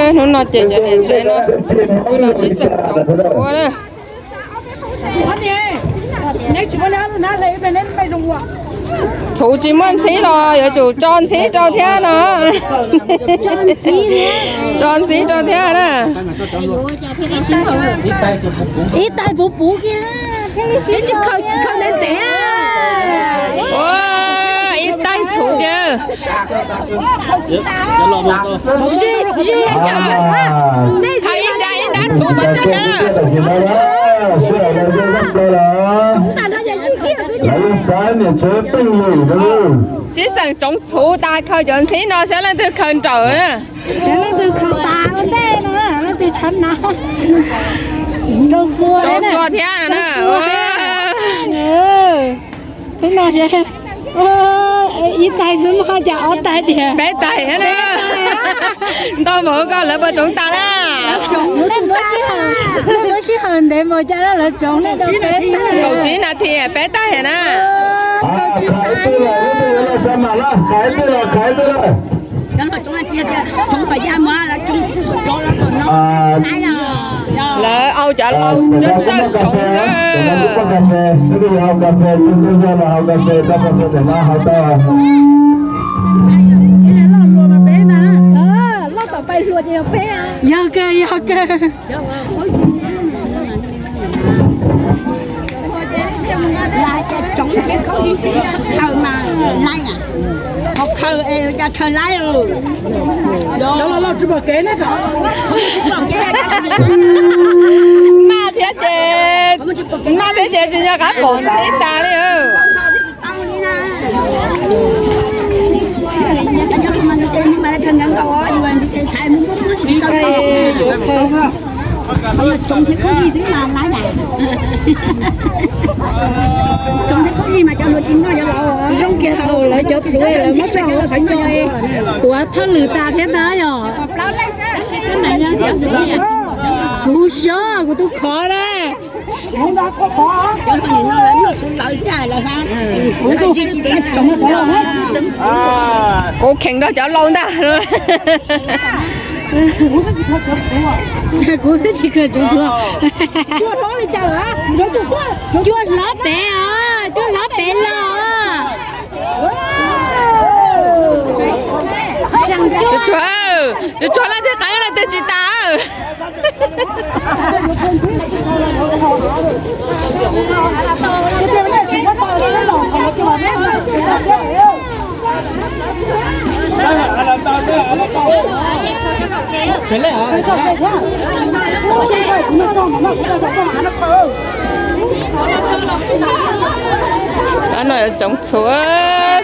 Hnub no ces cov niam tsev no los sib xeem tsoov txhuv na. Txhuv tsis muaj ntxhib los yuav tsum tso ntxhib rau thiab no. Tso ntxhib rau thiab na. Ib tais puv puv kiag, ib tais txhuv kiag. Ib dab txhuv pov tseg na. Sib xeem tsoov txhuv tas khaws cov ntxhib no saib leej twg khaws nrawm na. Saib leej twg khaws tas ua ntej no, leej twg tshav na. Rau xua, rau xua thiab na. Ib tais xwb muaj cas ob tais diam. Peb tais thiab na. Ntau npaum koj lawv puas tsoov tas na? Muab sij hawm ntev npaum cas lawv tsoov ne. Kaum tsib nas this peb tais na. Lawv au cov laus txawj txawj tsoov. Yog kawg, yog kawg. Khaws mas laib, khaws es cas khaws laib. Maj thiab ces, maj thiab ces tsis nco qab pom ntxhib tas li. Zoo kiag thaum lawv cov txhuv lawv muab rau hauv qhov ncauj tuav thawj lwm tas thiab ntag yom. Kuv xyov kuv tus khov na. Kuv kheev nrog cov laus ntag. Kuv twb tsis khaws tsoov txhuv. Cuaj hlob pem os, cuaj hlob pem los. Tsuag, tsuag leej twg qeeb leej twg tsis tas. No yuav tsoov txhuv,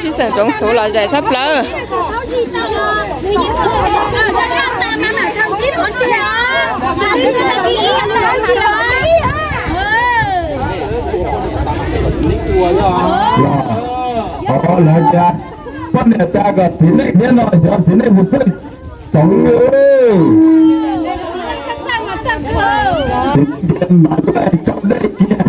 sib xeem tsoov txhuv los zais tshaj plaws. Lawv cas poj niam tas kom txiv neej thiab no xyov txiv neej puas txawj tsoov. Txiv neej mas tau dej kiag.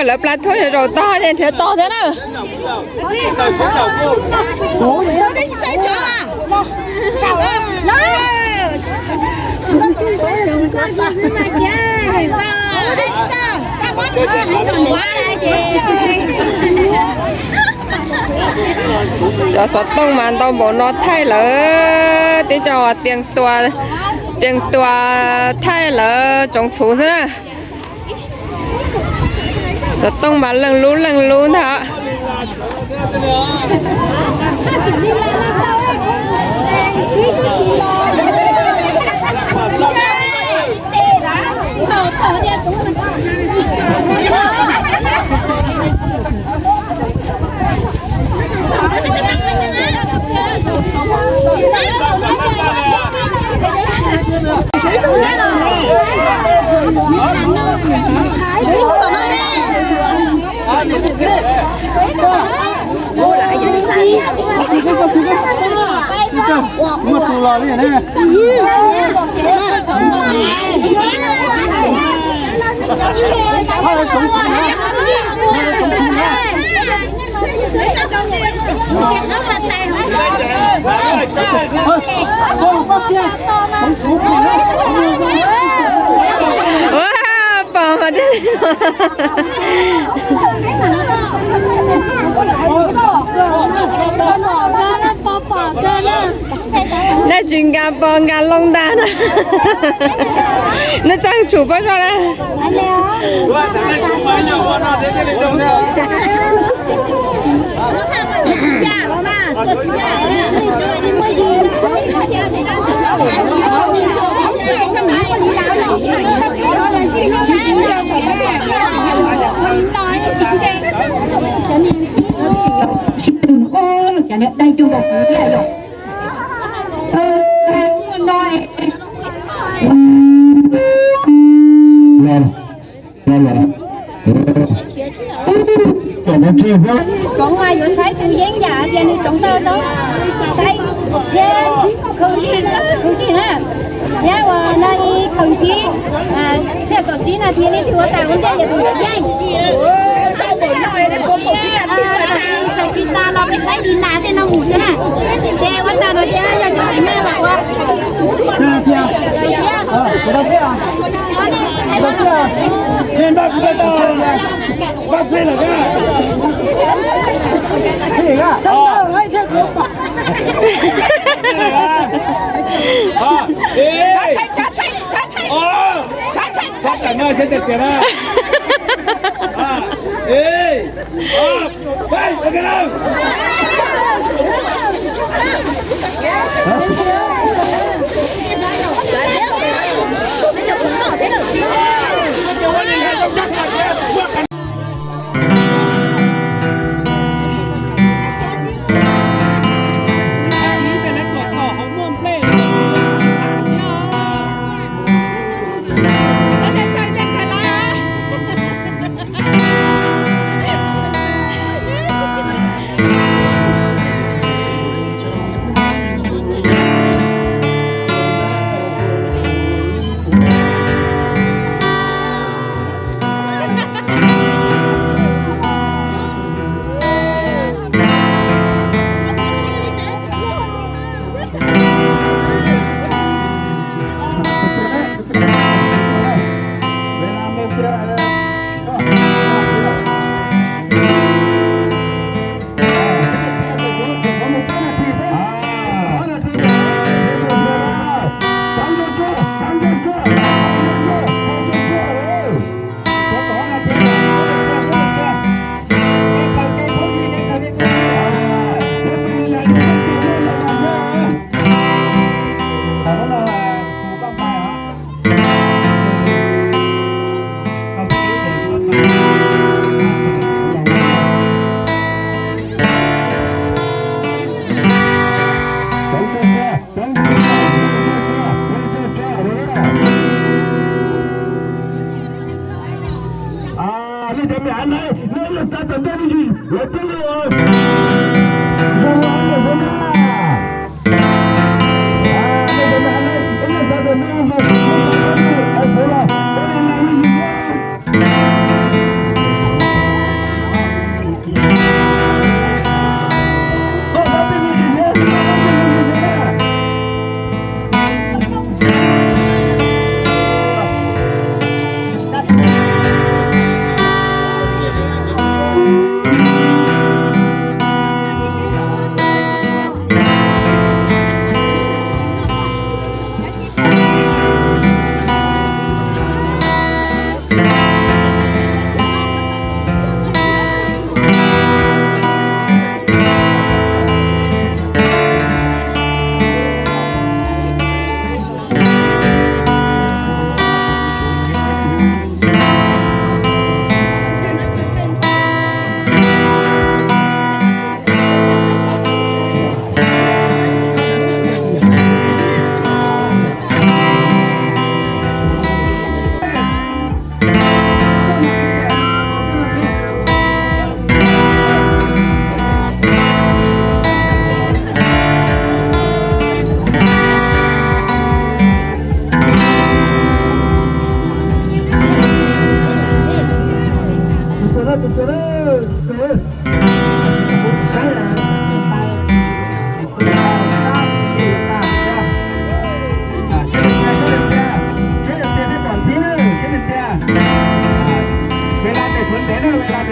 Lawv plas thuab yuav zaum tog ces nrhiav tog thiab na. Cov xov tooj mas ntau npaum no thaij lawv tib co tias tua thaij lawv tsoov txhuv xwb na. Xov tooj mas leej lub leej lub ntag. Ua, pom mas thiaj li. Dab tsi nka pom nka loo ntag na. Neb txawj tshum pob zog na. Tsoov mas yuav saib tus yeeb yam tias nws tsoov tau tau, saib thiab khaws zim, khaws zim na. Thiab uas no ib khaws ntxiv, tshiab kaum tsib nas this leej twg ua tas ua ntej yog tus yuav yeej. Txawm tsis tas los peb saib li nas tej no mus xwb na. Ces ua tas no ces yog cov txiv neej los ua.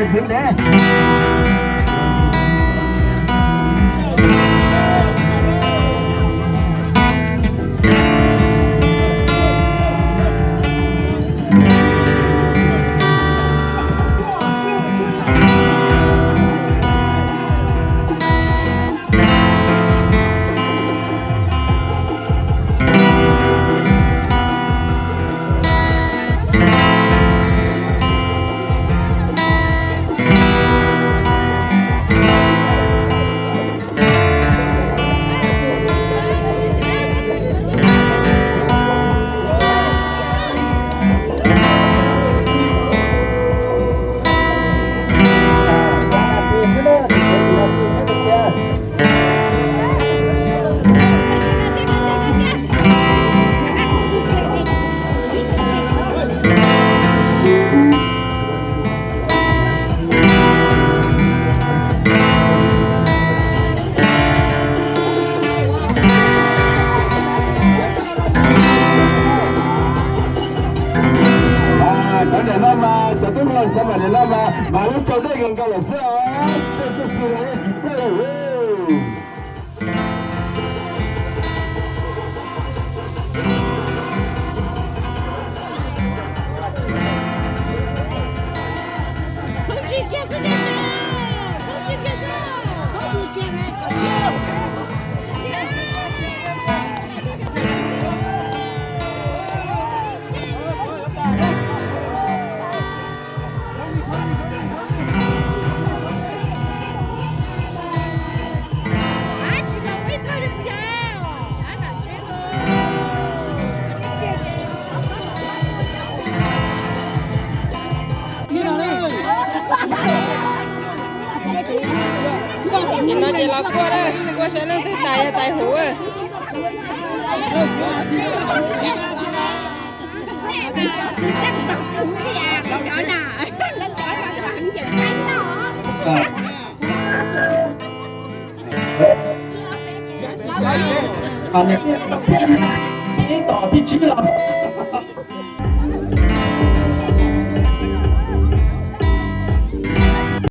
Xwv ntev. Cov niam loj mas, cov tub hluas sawv daws niam loj mas, mas lub rau dej nkaus lawm xwb os. Tej tub si los yeej tsis txawj li. Nim no ces los kuaj, kuaj saib leej twg tais yog tais huv. Ib tom thib tsib los.